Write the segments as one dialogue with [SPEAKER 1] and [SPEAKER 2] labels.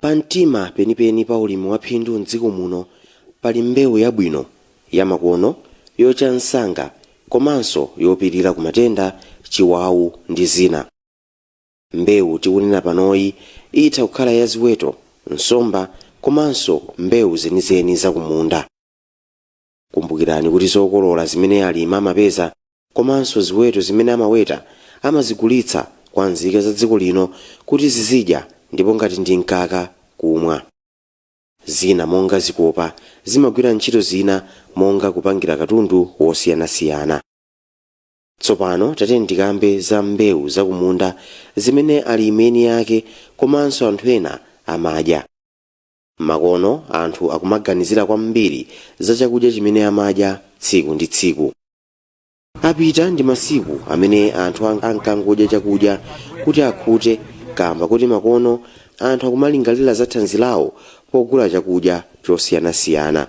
[SPEAKER 1] Pamtima penipeni pa ulimi wa phindu mdziko muno pali mbewu yabwino yamakono, yocha msanga komanso yopirira ku matenda, chiwawu ndi zina. Mbewu tikunena panoyi itha kukhala ya ziweto, nsomba komanso mbewu zenizeni zakumunda. Kumbukirani kuti zokolola zimene alimi amapeza komanso ziweto zimene amaweta amazigulitsa kwa nzika za dziko lino kuti zizidya, ndipo ngati ndi mkaka, kumwa. Zina monga zikopa zimagwira ntchito zina monga kupangira katundu wosiyanasiyana. Tsopano tatiyeni tikambe za mbewu zakumunda zimene alimi eni ake komanso anthu ena amadya. Makono anthu akumaganizira kwambiri za chakudya chimene amadya tsiku ndi tsiku. Apita ndi masiku amene anthu ankangodya chakudya kuti akhute, kamba kuti makono anthu akumalingalira za thanzi lawo pogula chakudya chosiyanasiyana.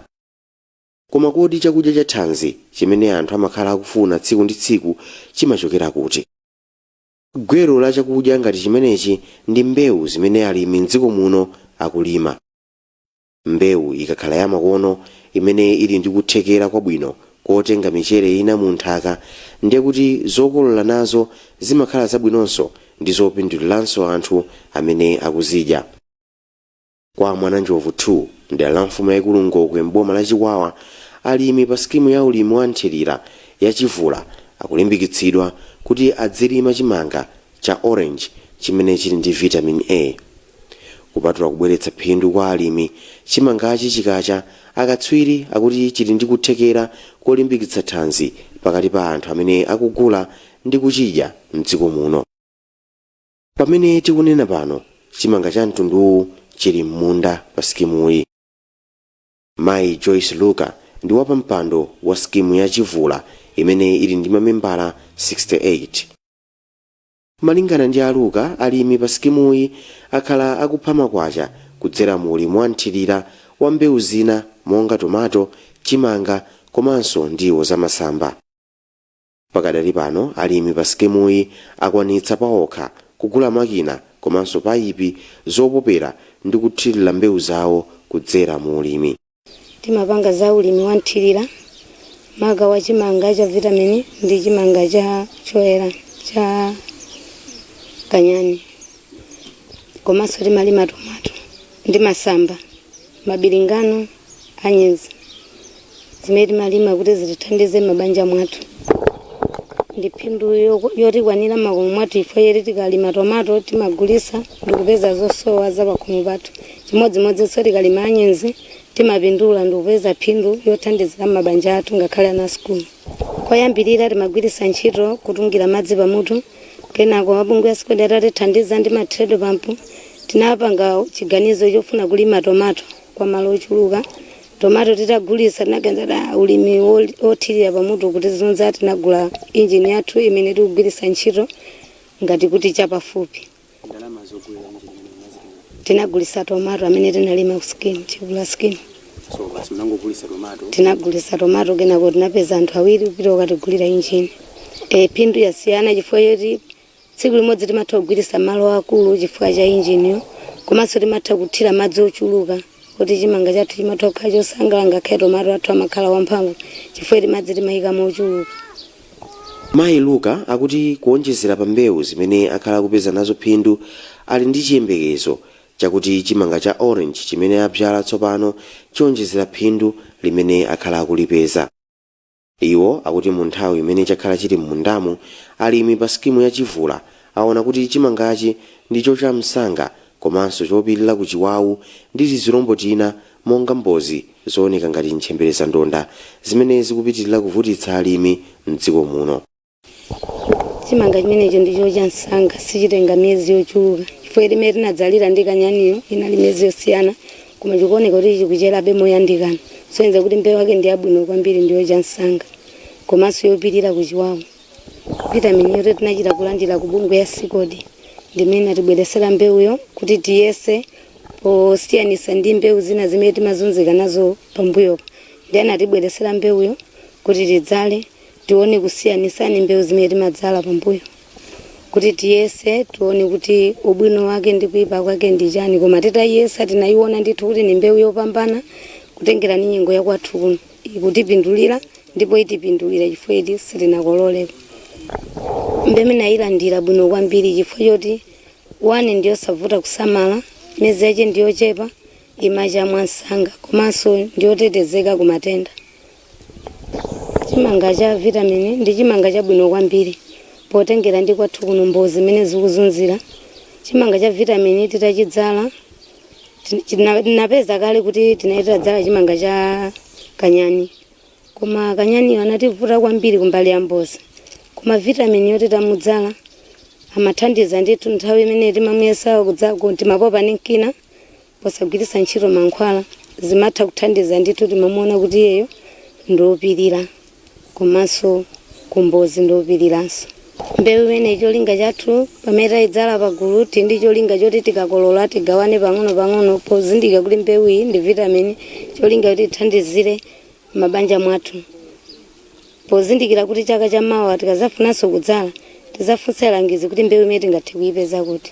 [SPEAKER 1] Koma kodi chakudya cha thanzi chimene anthu amakhala akufuna tsiku ndi tsiku chimachokera kuti? Gwero la chakudya ngati chimenechi ndi mbewu zimene alimi mdziko muno akulima. Mbewu ikakhala yamakono imene ili ndi kuthekera kwabwino kotenga michere ina mu nthaka, ndiye kuti zokolola nazo zimakhala zabwinonso ndi zopinduliranso anthu amene akuzidya. Kwa Mwananjovu 2, mdera la mfumu yayikulu Ngokwe mboma la Chikwawa, alimi pa skimu ya ulimi wa nthirira ya Chivula akulimbikitsidwa kuti adzilima chimanga cha orange chimene chili ndi vitamin A. Kupatula kubweretsa phindu kwa alimi, chimangachi chikacha, akatswiri akuti chili ndi kuthekera kolimbikitsa thanzi pakati pa anthu amene akugula ndi kuchidya mdziko muno. Pamene tikunena pano, chimanga cha mtunduwu chili m'munda pa skimuyi. Mayi Joyce Luka ndi wapampando wa skimu ya Chivula imene ili ndi mamembala 68. Malingana ndi Aluka, alimi pa skimuyi akhala akupha makwacha kudzera mu ulimi wa nthirira wa mbewu zina monga tomato, chimanga komanso ndiwo zamasamba. Pakadali pano alimi pa skimuyi akwanitsa paokha kugula makina komanso payipi zopopera ndi kuthirira mbewu zawo kudzera mu ulimi.
[SPEAKER 2] Timapanga za ulimi wa nthirira, maka wa chimanga cha vitamin ndi chimanga cha choyera cha kanyani, komanso timalima tomato ndi masamba, mabilingano, anyezi, zimene timalima kuti zitithandize mabanja mwathu ndi phindu yotikwanira makomo mwathu. Ifo yeti tikalima tomato timagulisa ndikupeza zosowa za pakhomo pathu. Chimodzimodzinso tikalima anyenzi timapindula ndikupeza phindu yothandizira mabanja athu, ngakhale ana sukulu. Koyambirira timagwiritsa ntchito kutungira madzi pamutu. Kenako abungwe ya CECODI atatithandiza ndi ma treadle pump, tinapanga chiganizo chofuna kulima tomato kwa malo ochuluka. Tomato titagulisa, tinaganiza da ulimi wothirira pamutu kuti zunza. Tinagula injini yathu imene tikugwiritsa ntchito ngati kuti chapafupi. Tinagulisa tomato amene tinalima ku scheme, Chivula scheme.
[SPEAKER 3] So basi munangogulisa tomato?
[SPEAKER 2] Tinagulisa tomato, kenako tinapeza anthu awiri kupita kukatigulira injini. Phindu yasiyana chifukwa choti tsiku limodzi timatha kugwiritsa malo akulu chifukwa cha injiniyo, komanso timatha kuthira madzi ochuluka kuti chimanga chathu chimatha kukhala chosangalala, ngakhale tomato athu amakhala wamphamvu chifukwa choti madzi timayikamo ochuluka.
[SPEAKER 1] Mayi Luka akuti kuonjezera pa mbewu zimene akhala akupeza nazo phindu, ali ndi chiyembekezo chakuti chimanga cha orange chimene abzala tsopano chionjezera phindu limene akhala akulipeza. Iwo akuti mu nthawi imene chakhala chili m'mundamu, alimi pa skimu ya Chivula aona kuti chimangachi ndi chocha msanga komanso chopirira ku chiwawu ndi tizilombo tina monga mbozi zooneka ngati ntchemberezandonda zimene zikupitirira kuvutitsa alimi mdziko muno.
[SPEAKER 2] Chimanga chimenecho ndi chocha msanga, sichitenga miyezi yochuluka chifukwa imene tinadzalira ndi kanyaniyo inali miyezi yosiyana, koma chikuoneka kuti chikucherabe moyandikana, soyenza kuti mbewu yake ndi yabwino kwambiri, ndi yocha msanga komanso yopirira kuchiwawu. Vitamin yoti tinachita kulandira ku bungwe ya CECODI, ndimene atibweresera mbewuyo kuti tiyese posiyanisa ndi mbewu zina zimene timazunzika nazo pambuyopa. Ndi anatibweresera mbewuyo kuti tidzale, tione kusiyanisani mbewu zimene timadzala pambuyo. Kuti tiyese, tione kuti ubwino wake ndi kuipa kwake ndi chani. Koma titayesa, tinayiona ndithu kuti ni mbewu yopambana kutengera ni nyengo yakwathu kuno. Ikutipindulira ndipo itipindulira chifukwa iti sitinakololeko. Mbewu inayilandira bwino kwambiri chifukwa choti, one, ndiyosavuta kusamala, miyezi yache ndiyochepa, imacha mwansanga, komanso ndiyotetezeka kumatenda. Chimanga cha vitamin ndi chimanga chabwino kwambiri potengera ndi kwathu kuno mbozi zimene zikuzunzira. Chimanga cha vitamin titachidzala, tinapeza kale kuti tinayitira dzala chimanga cha kanyani, koma kanyaniyo anativuta kwambiri kumbali ya mbozi. Koma vitamin yoti tamudzala amathandiza ndithu. Nthawi imene timamuyesa timapopa ni mkina posagwiritsa ntchito mankhwala, zimatha kuthandiza ndithu. Timamuona kuti iyeyo ndiwopirira, komanso kumbozi ndiwopiriranso. Mbewu imene, cholinga chathu pamene tayidzala pagulu, tili ndi cholinga choti tikakolola tigawane pang'ono-pang'ono, pozindikira kuti mbewu iyi ndi vitamin, cholinga kuti tithandizire mabanja mwathu, pozindikira kuti chaka chamawa tikazafunanso kudzala, tizafunsa alangizi kuti mbewu imene tingathe kuyipeza kuti.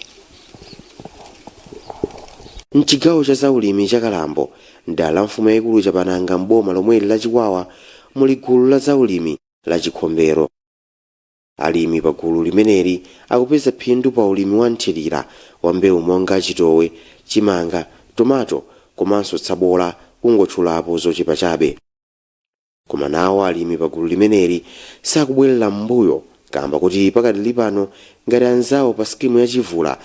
[SPEAKER 1] Mchigawo cha zaulimi cha Kalambo, mdala la mfumu yayikulu Chapananga, mboma lomweli la Chikwawa, muli gulu la zaulimi la Chikhombero. Alimi pa gulu limeneli akupeza phindu pa ulimi wa nthirira wa mbewu monga chitowe, chimanga, tomato komanso tsabola, kungotchulapo zochepa chabe. Koma nawo alimi pa gulu limeneli sakubwerera m'mbuyo, kamba kuti pakadali pano, ngati anzawo pa skimu ya Chivula,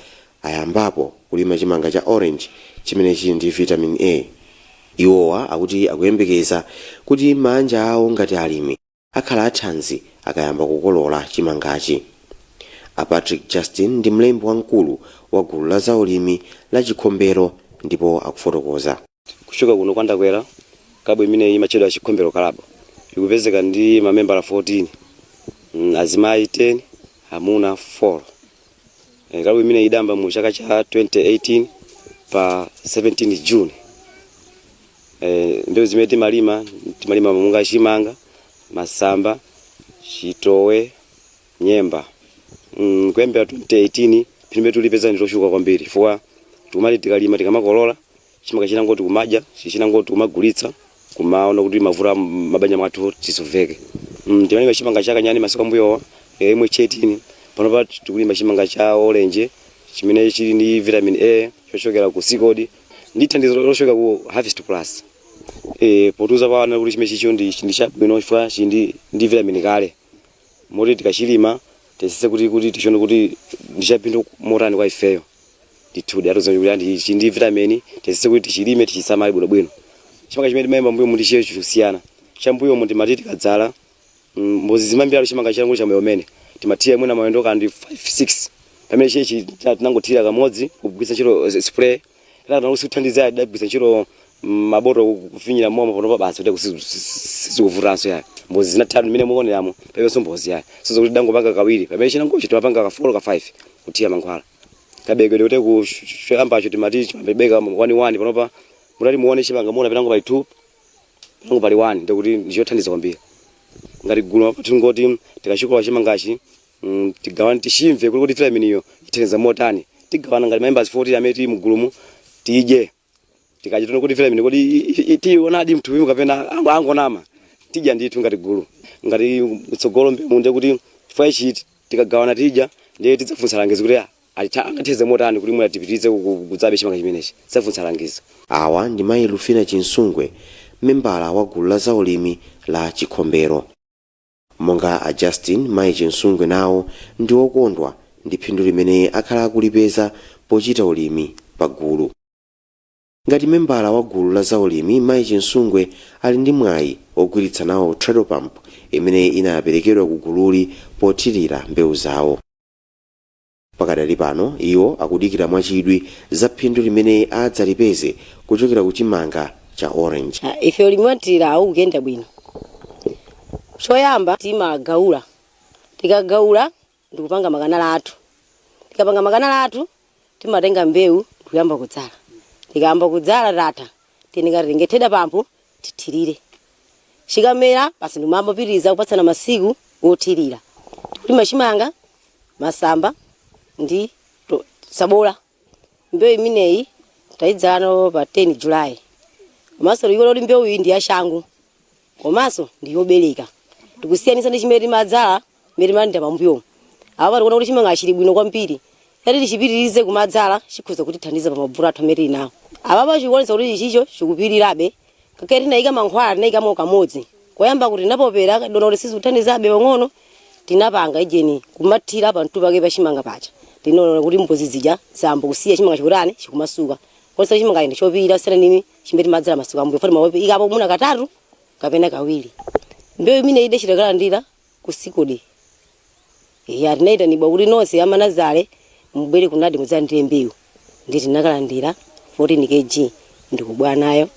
[SPEAKER 1] ayambapo kulima chimanga cha orange chimene chili ndi vitamin A. Iwowa akuti akuyembekeza kuti manja awo ngati alimi akhala athanzi akayamba kukolola chimangachi. A Patrick Justin ndi mlembi wamkulu wa gulu la zaulimi la Chikhombero ndipo akufotokoza.
[SPEAKER 4] Kuchoka kuno kwandakwera, club imene imatchedwa Chikhombero Club ikupezeka ndi mamembala 14, azimayi 10, amuna 4. Club imene idamba mu chaka cha 2018 pa 17 June. Mbewu zimene timalima, timalima monga chimanga, masamba, chitowe, nyemba. Kuyambira 2018 phindu tulipeza ndi lochuluka kwambiri, chifukwa tikumati tikalima, tikamakolola chimanga, chinangoti kumadya, chinangoti kumagulitsa, kumaona kuti mavuto mabanja mwathu tisoveke. Timalima chimanga cha kanyani masiku ambuyowa, imwe 18. Panopa tikulima chimanga cha orange chimene chili ndi vitamin A chochokera ku CCODE ndi thandizo lochoka ku Harvest Plus. Potuza pawana kuti chimene chicho ndi chabwino chifukwa chili ndi vitamin kale, moti tikachilima tisise kuti tichione kuti ndi chaphindu motani kwa ifeyo. Ndithudi atuza kuti andi ichi ndi vitamin, tisise kuti tichilime, tichisamale bwinobwino. Chimanga chimene timayamba mbuyo mundi chiyo chikusiyana chambuyo mu timati tikadzala, mbozi zimambira chimanga changu cha moyo umene timathiya mwina mayendo kandi 5 6, pamene chichi tinangothira kamodzi kugwiritsa ntchito spray. Tena tinakusithandiza, adagwiritsa ntchito maboto kufinyira momo. Panopa basi kuti sizikuvutanso yayi, mbozi zinathatu mmene muoneramo, pamenso mbozi yayi sizokuti dangopanga kawiri, pamene chinangochi timapanga ka 4 ka 5 kuthiya mankhwala. Kabekedwe kuti kuchoyambacho timati chimabeka 1 1, panopa mutati muone chimanga muona penango pali 2, penango pali 1, ndikuti ndichothandiza kwambiri. Ngati gulu tingoti tikachikola chimangachi, tigawane, tichimve kuti vitamin iyo ithandiza motani. Tigawana ngati members 14 amene tili mugulumu, tidye. Tikadya tione kuti vitamin kuti tiyionadi mthupi kapena angonama. Tidya ndithu ngati gulu, ngati mtsogolo mbewu, ndiye kuti chifukwa ichi tikagawana tidya, ndiye tidzafunsa langizo kuti angathize motani kuti mwina tipitirize kudzabe chimanga chimenechi. Tidzafunsa langizo.
[SPEAKER 1] Awa ndi mayi Lufina Chinsungwe, membala wa gulu la zaulimi la Chikhombero. Monga a Justin, mayi Chinsungwe nawo ndi okondwa ndi phindu limene akhala akulipeza pochita ulimi pa gulu. Ngati membala wa gulu la zaulimi, mayi Chinsungwe ali ndi mwayi ogwiritsa nawo treadle pump imene inaperekedwa ku gululi pothirira mbewu zawo. Pakadali pano iwo akudikira mwachidwi za phindu limene adzalipeze kuchokera ku chimanga cha orange.
[SPEAKER 5] Ah, ife ulimi wa mthirira ukuyenda bwino. Choyamba timagaula, tikagaula ndikupanga makanala athu. Tikapanga makanala athu, timatenga mbewu ndikuyamba kudzala. Tikayamba kudzala, tatha, tinikatenge treadle pump tithirire. Chikamera basi, ndikumapitiriza kupatsana masiku othirira. Tikulima chimanga, masamba. Ndi sabola. Mbewu imeneyi tayidzala pa 10 July, komanso tikuona kuti mbewu iyi ndi yachangu komanso ndi yobereka. Tikusiyanisa ndi chimene timadzala, mmene timalandira pambuyomu. Apa tikuona kuti chimanga chili bwino kwambiri. Yati tichipitirize kumadzala, chikhoza kutithandiza pa mavuto athu amene tili nawo. Apapa chikuonetsa kuti ichicho chikupirirabe, kakhe tinayika mankhwala, tinayikamo kamodzi koyamba kuti tinapopera, dona kuti sizikuthandizabe pang'ono. Tinapanga ijeni kumathira pamtu pake pachimanga pacha, tinaona kuti mbozi zija zambo kusiya, chimanga chikutani, chikumasuka. Konse chimanga ndi chopirira sena nini chimene timadzala masuka ambuyo foti mawope ikapo muna katatu kapena kawiri. Mbewu imene ide chitakalandira ku CICODI, iya, tinayitanidwa kuti nonse amanazale mubwere kunadi mudzalandire mbewu. Ndi tinakalandira 14 kg, ndikubwa nayo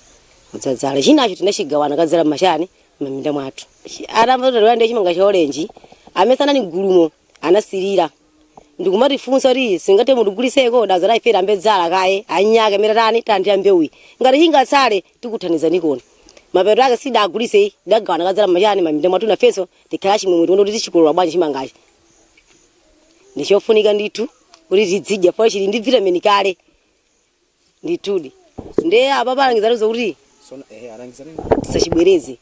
[SPEAKER 5] kudzadzala. Chinacho tinachigawana kadzala machani m'maminda mwathu. Atamva kuti ndi chimanga cha orange, amene sanali mgulumo anasirira ndikumatifunsa kuti singathe mutiguliseko daza la ife tambedzala kaye anyake amene tani tandira mbewuyi, ngati chingatsale tikuthandizani. Mapeto ake sidagulise, idagawana kadzala machani maminda mwathu. Nafenso tikhala chimwemwe, tione kuti tichikolola bwanji chimangachi. Ndichofunika ndithu kuti tidzidya fo chili ndi vitamin kale ndithudi. Ndiye apa palangizanizo kuti tisachibwereze,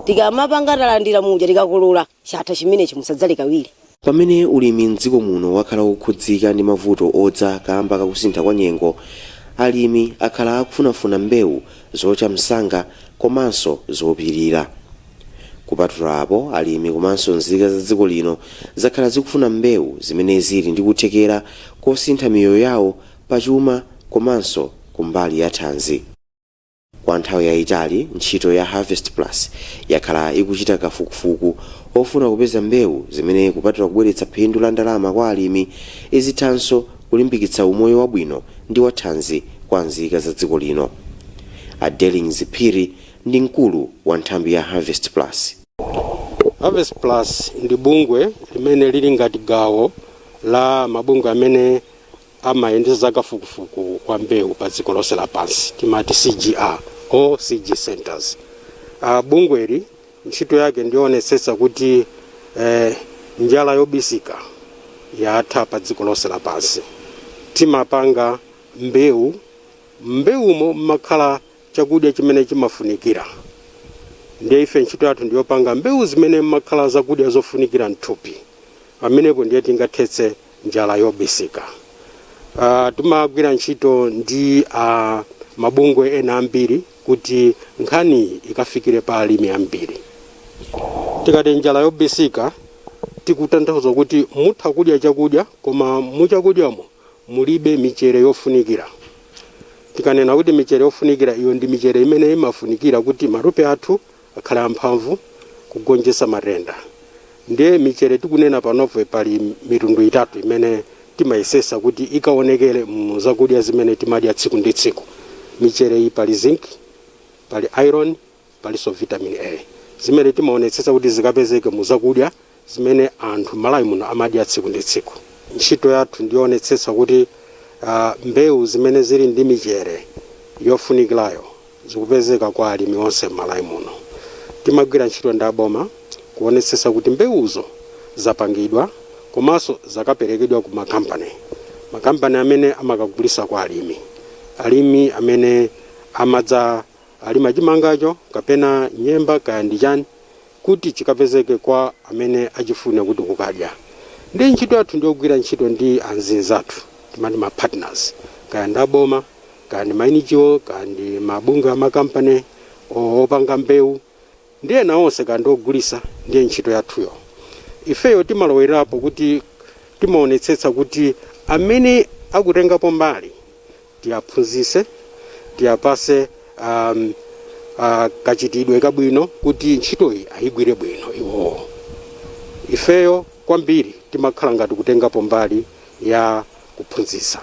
[SPEAKER 5] tikamapanga talandira muja, tikakolola chatha chimenechi, musadzale kawiri.
[SPEAKER 1] Pamene ulimi mdziko muno wakhala ukukhudzika ndi mavuto odza kamba kakusintha kwa nyengo, alimi akhala akufunafuna mbewu zocha msanga komanso zopirira. Kupatula apo, alimi komanso nzika za dziko lino zakhala zikufuna mbewu zimene zili ndi kuthekera kosintha miyoyo yawo pachuma komanso kumbali ya thanzi. Kwa nthawi yayitali, ntchito ya Harvest Plus yakhala ikuchita kafukufuku ofuna kupeza mbewu zimene, kupatula kubweretsa phindu la ndalama kwa alimi, izithanso kulimbikitsa umoyo wabwino ndi wathanzi kwa nzika za dziko lino. Adelings Phiri ndi mkulu wa nthambi ya Harvest Plus.
[SPEAKER 6] Harvest Plus ndi bungwe limene lili ngati gawo la mabungwe amene amayendetsa zakafukufuku wa mbewu pa dziko lonse lapansi, timati CGR or CG centers. Bungweli ntchito yake ndionetsetsa kuti njala yobisika yatha pa dziko lonse lapansi. Timapanga mbewu, mbewumo mmakhala chakudya chimene chimafunikira. Ndiye ife ntchito yathu ndiyopanga mbewu zimene mmakhala zakudya zofunikira mthupi. Pamenepo ndiye tingathetse njala yobisika. Timagwira ntchito ndi mabungwe ena ambiri kuti nkhani ikafikire pa alimi ambiri. Tikati njala yobisika, tikutanthauza kuti mutha kudya chakudya koma muchakudyamo mulibe michere yofunikira. Tikanena kuti michere yofunikira, iyo ndi michere imene imafunikira kuti matupi athu akhale amphamvu kugonjetsa matenda. Ndiye michere tikunena panopo, pali mitundu itatu imene timayesesa kuti ikaonekere mu zakudya zimene timadya tsiku ndi tsiku. Michere iyi pali zinc, pali iron, palinso vitamin A, zimene timaonetsetsa kuti zikapezeke mu zakudya zimene anthu Malawi muno amadya tsiku ndi tsiku. Ntchito yathu ndionetsetsa kuti mbewu zimene zili ndi michere yofunikirayo zikupezeka kwa alimi onse m'Malawi muno. Timagwira ntchito ndi aboma kuonetsetsa kuti mbewuzo zapangidwa komanso zakaperekedwa ku makampani, makampani amene amakagulisa kwa alimi, alimi amene amadza alima chimangacho kapena nyemba kaya ndi chani, kuti chikapezeke kwa amene achifune kuti kukadya. Ndi ntchito yathu ndiyogwira ntchito ndi anzinzathu, timati ma partners, kaya ndi aboma, kaya ndi ma NGO, kaya ndi mabungwe amakampani opanga mbewu ndi ena onse, kaya ndi ogulisa. Ndiye ntchito yathuyo ifeyo timalowerapo kuti timaonetsetsa kuti amene akutengapo mbali tiyaphunzise, tiyapase kachitidwe kabwino kuti ntchitoyi ayigwire bwino iwowo. Ifeyo kwambiri timakhala ngati kutengapo mbali ya kuphunzitsa.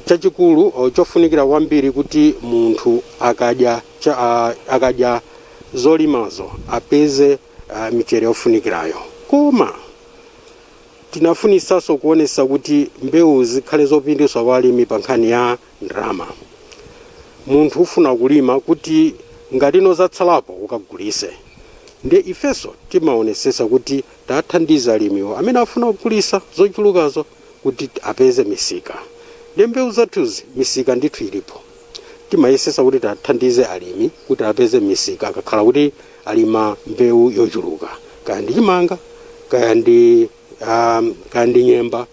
[SPEAKER 6] Chachikulu chofunikira kwambiri kuti munthu akadya akadya zolimazo apeze michere yofunikirayo. Koma tinafunisanso kuonesa kuti mbewu zikhale zopindulitsa kwa alimi pa nkhani ya ndalama. Munthu ufuna kulima kuti ngati ino zatsalapo ukagulise. Ndiye ifenso timaonesesa kuti tathandiza alimiwo amene afuna kugulisa zochulukazo kuti Kuti apeze misika. Ndi mbewu zathuzi, misika ndithu ilipo. Timayesesa kuti tathandize alimi kuti apeze misika akakhala kuti alima mbewu yochuluka, kaya ndi chimanga, kaya ndi nyemba,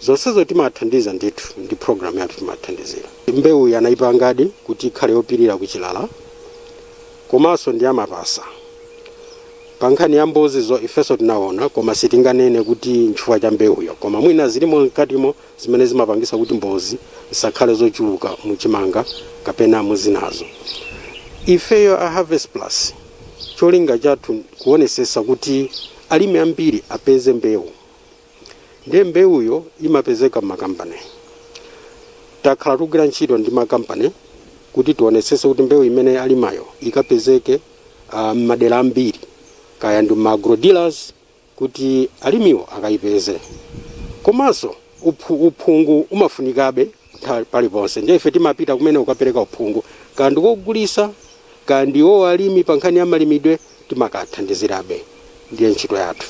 [SPEAKER 6] zonsezo timathandiza ndithu. Ndi program yathu, timathandizira. Mbewu yanayipangadi kuti ikhale yopirira kuchilala, komanso ndi amapasa. Pa nkhani ya mbozizo, ifenso tinaona, koma sitinganene kuti nchifukwa cha mbewuyo, koma mwina zilimo mkatimo zimene zimapangisa kuti mbozi zisakhale zochuluka muchimanga kapena muzinazo. Ifeyo a Harvest Plus, cholinga chathu kuonesesa kuti alimi ambiri apeze mbewu. Ndiye mbewuyo imapezeka m'makampani. Takhala tikugwira ntchito ndi makampani kuti tionesese kuti mbewu imene alimayo ikapezeke m'madera ambiri, kaya ndi ma agro dealers, kuti alimiwo akayipeze. Komanso uphungu umafunikabe nthawi paliponse. Ndiye ife timapita kumene ukapereka uphungu, kaya ndikogulisa, kaya ndiwo alimi, pa nkhani ya malimidwe timakathandizirabe. Ndiye ntchito yathu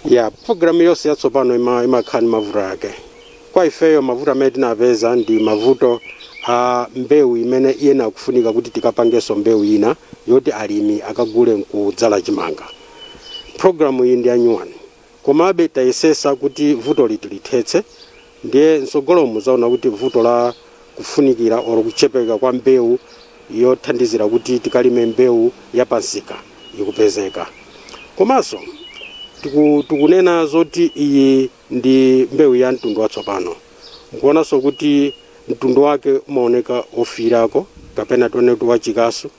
[SPEAKER 6] ya programu yonse yatsopano imakhala ndi mavuto ake. Kwa ifeyo, mavuto amene tinapeza ndi mavuto a mbewu imene iyena kufunika kuti tikapangenso mbewu ina yoti alimi akagule nkudzala chimanga. Programu iyi ndi ya new one, komabe tayesesa kuti vuto liti lithetse. Ndiye mtsogolomu muzaona kuti vuto la kufunikira olo kuchepeka kwa mbewu yothandizira kuti tikalime mbewu yapansika ikupezeka. Komanso tikunena zoti iyi ndi mbewu ya mtundu watsopano, nkuonanso kuti mtundu wake umaoneka ofirako kapena tione kuti wachikasu,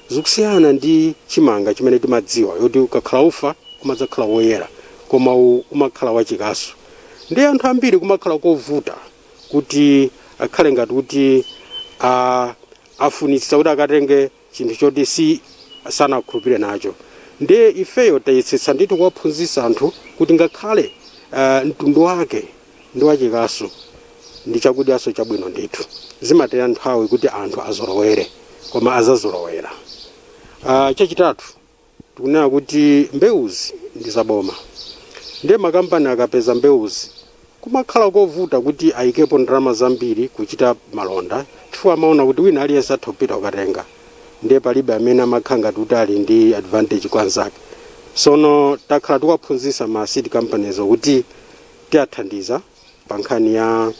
[SPEAKER 6] zikusiyana ndi chimanga chimene timadziwa yoti ukakhala ufa umadzakhala woyera, koma uwu umakhala wachikasu. Ndi anthu ambiri kumakhala kovuta kuti akhale ngati kuti afunitsitsa kuti akatenge chinthu choti si sanakhulupirire nacho. Ndiye ifeyo tayesetsa ndithu kuwaphunzitsa anthu kuti ngakhale mtundu wake ndi wachikasu, ndi chakudyaso chabwino ndithu. Zimatera nthawi kuti anthu azolowere, koma azazolowera. Chachitatu, tikunena kuti mbewuzi ndi zaboma. Ndiye makampani akapeza mbewuzi, kumakhala kovuta kuti ayikepo ndalama zambiri kuchita malonda, chifukwa amaona kuti wina aliyense atha kupita kukatenga. Ndiye palibe amene amakhala ngati kuti ali ndi advantage kwa anzake. Sono takhala tikuwaphunzitsa ma seed companies kuti tiyathandiza pa nkhani ya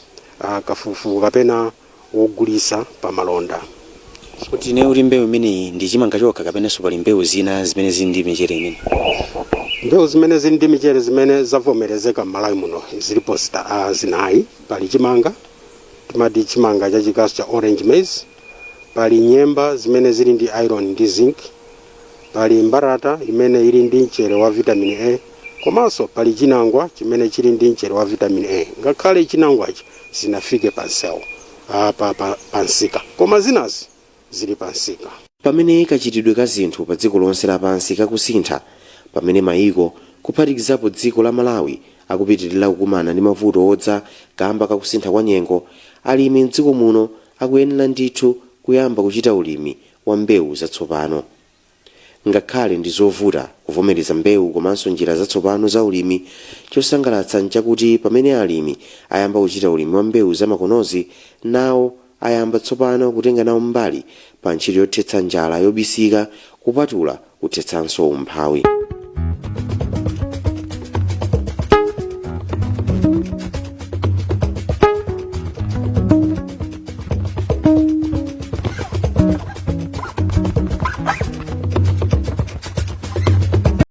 [SPEAKER 6] kafukufuku kapena wogulisa pa malonda.
[SPEAKER 1] Kuti ne kuti mbewu imeneyi ndi chimanga chokha, kapenanso pali mbewu zina zimene zili ndi michere imene?
[SPEAKER 6] Mbewu zimene zili ndi michere zimene zavomerezeka m'Malawi muno zilipo zinayi. Pali chimanga, timati chimanga chachikasu cha orange maize. Pali nyemba zimene zili ndi iron ndi zinc. Pali mbatata imene ili ndi mchere wa vitamin A. Komanso pali chinangwa chimene chili ndi mchere wa vitamin A. Ngakhale chinangwachi sinafike pa nsewu, pa nsika, koma zinazi zili pa nsika.
[SPEAKER 1] Pamene kachitidwe ka zinthu pa dziko lonse lapansi kakusintha, pamene mayiko kuphatikizapo dziko la Malawi akupitirira kukumana ndi mavuto odza kamba kakusintha kwa nyengo, alimi mdziko muno akuyenera ndithu kuyamba kuchita ulimi wa mbewu zatsopano. Ngakhale ndi zovuta kuvomereza mbewu komanso njira zatsopano za ulimi, chosangalatsa nchakuti pamene alimi ayamba kuchita ulimi wa mbewu zamakonozi, nawo ayamba tsopano kutenga nawo mbali pa ntchito yothetsa njala yobisika, kupatula kuthetsanso umphawi.